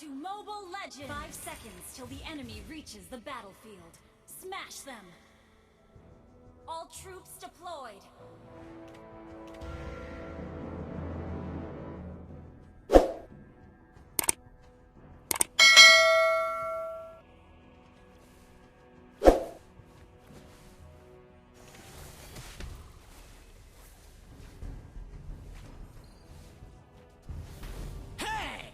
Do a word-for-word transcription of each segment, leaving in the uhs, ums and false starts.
Mobile Legend! Five seconds till the enemy reaches the battlefield. Smash them! All troops deployed! Hey!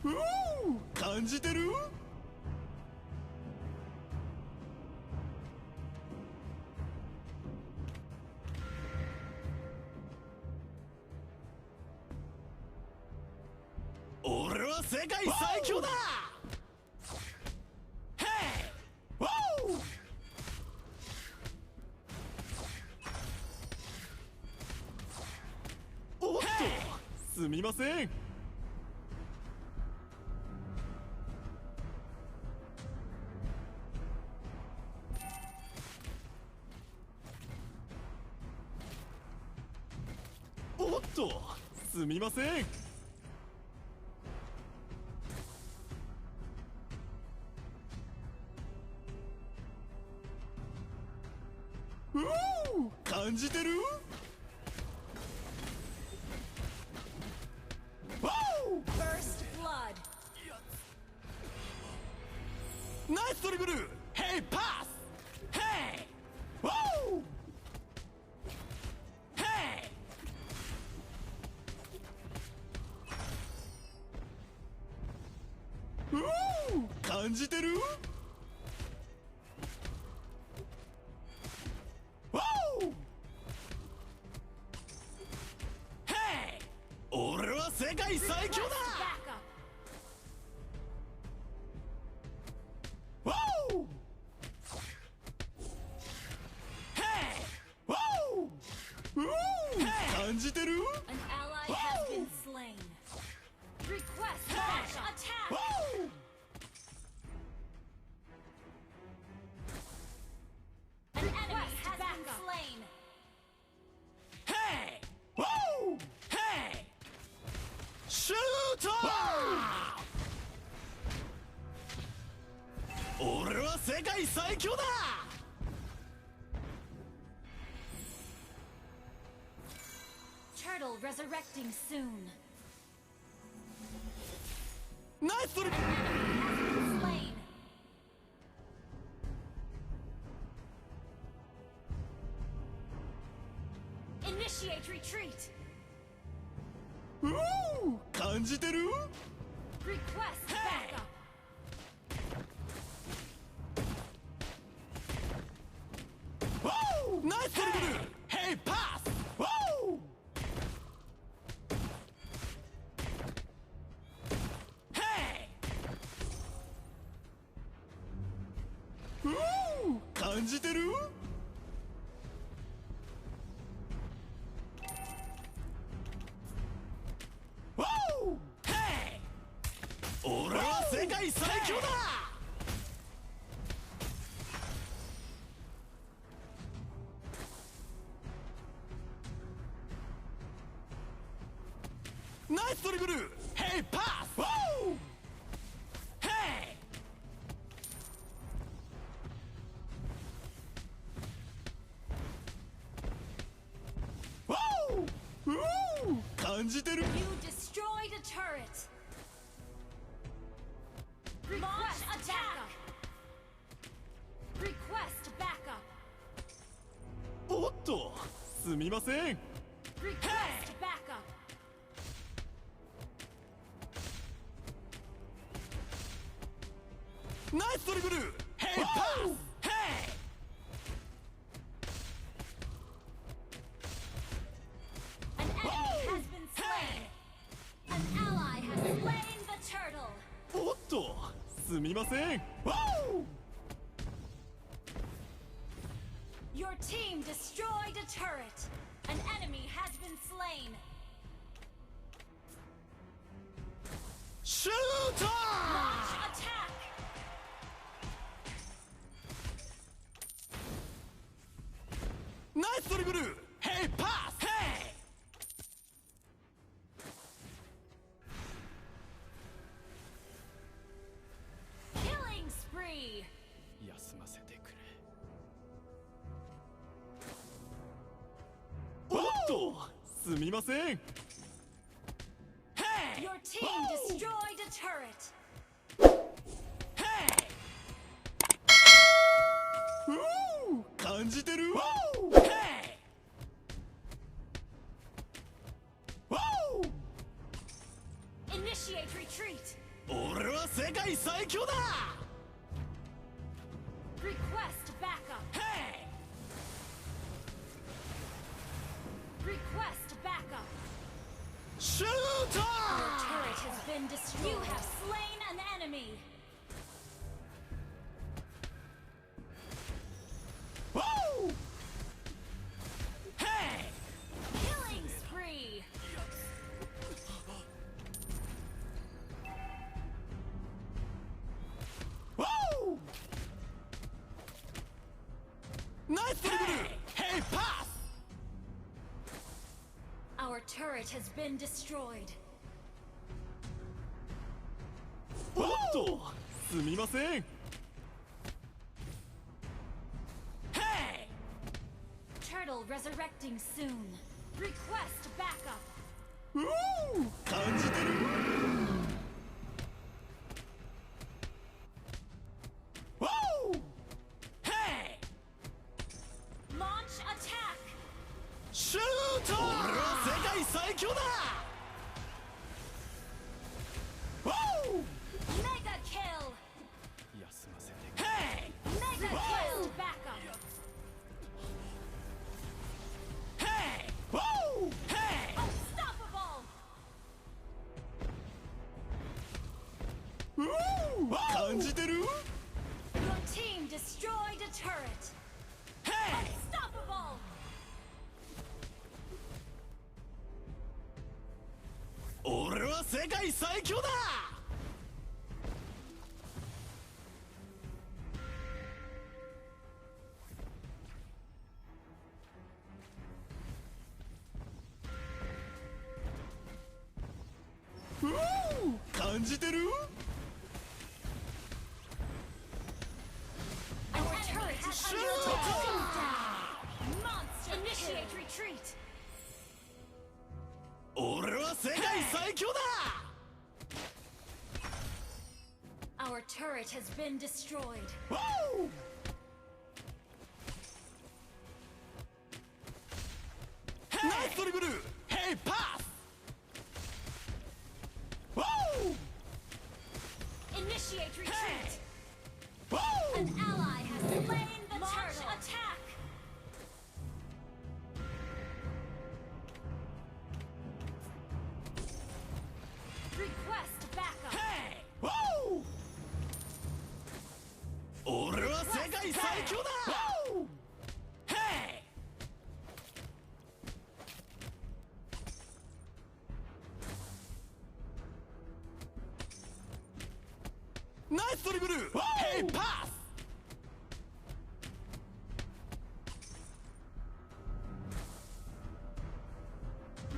Woo! 感じてる？ 俺は世界最強だ！ Hey! Woo! おっと、すみません。 おっと、すみません。 うおー、感じてる？ First blood. ナイスドリブル！ Hey, pass! Hey! Woo! Hey! うおー、感じてる？ Woo! Hey! 俺は世界最強だ！ Request backup. Woo! Hey! Woo! Woo! Hey! 感じてる？ An ally has been slain. Request launch attack. Woo! An enemy has been slain. Hey! Woo! Hey! シュート！ 俺は世界最強だ！ Turtle resurrecting soon. ナイスドリブル！ Slain. Initiate retreat. うおー、感じてる？ Request backup. おー、ナイスドリブル！ Hey, pass! おー！ Hey! Woo! 感じてる？ Woo! Hey! 俺は世界最強だ！ ナイスドリブル！ Hey, pass! Woo! Hey! Woo! Woo! 感じてる？ You destroyed a turret. Request attack. Request backup. おっと、すみません。 Request backup. ナイスドリブル！ Hey, pass! Hey! An enemy has been slain. An ally has slain the turtle. おっと、すみません。 Woo! Your team destroyed a turret. An enemy has been slain. シュート！ Launch attack. ナイスドリブル！ Hey, pass! Hey! すみません。 Your team destroyed a turret. うー、感じてる。 Initiate retreat. 俺は世界最強だ。 Request backup. Hey! Request backup. Shoot! Your turret has been destroyed. You have slain an enemy. Woo! Hey! Killing spree. Woo! Nice dribble! Hey, pass! Our turret has been destroyed. おっと、すみません。 Hey! Turtle resurrecting soon. Request backup. うー、感じてる。 Woo! Hey! Launch attack! シュート！俺は世界最強だ！ Woo! Mega kill! 休ませて。 Hey! Mega kill backup! Hey! Woo! Hey! Unstoppable! うー、感じてる？ Your team destroyed a turret. Hey! Unstoppable! 俺は世界最強だ！ うー、感じてる？ Our turret is under attack. Monster, initiate retreat. 俺は世界最強だ！ Our turret has been destroyed. Woo! Nice dribble! Hey, pass! Woo! Initiate retreat! Hey! Woo! An ally has slain the turtle. Launch attack! Request backup. Hey! Woo! 俺は世界最強だ！ Woo! Hey! Nice dribble! Hey, pass!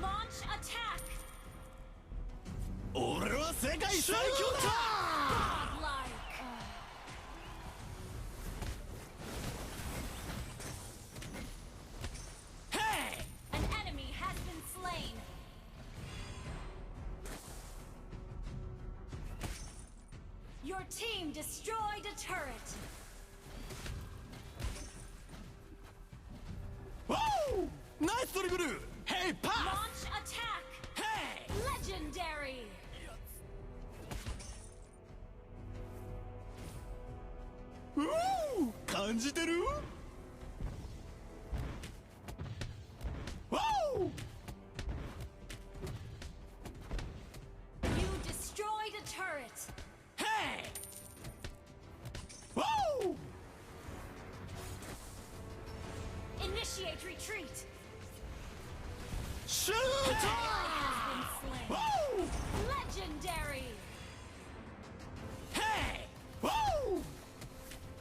Launch attack! 俺は世界最強だ！ Godlike! Hey! An enemy has been slain. Your team destroyed a turret. Woo! Nice dribble! Hey, pass! Launch attack! Hey! Legendary! うー、感じてる？ Woo! You destroyed a turret. Hey! Woo! Initiate retreat. Shoot! Ally has been slain. Woo! Legendary. Hey! Woo!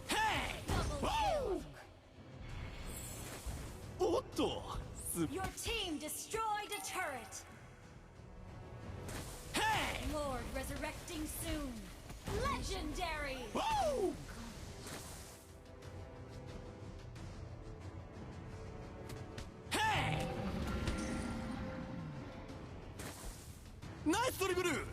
Hey! Double kill. おっと、す- Your team destroyed a turret. Hey! Lord resurrecting soon. Legendary. Woo! Hey! Seuleubeudeue,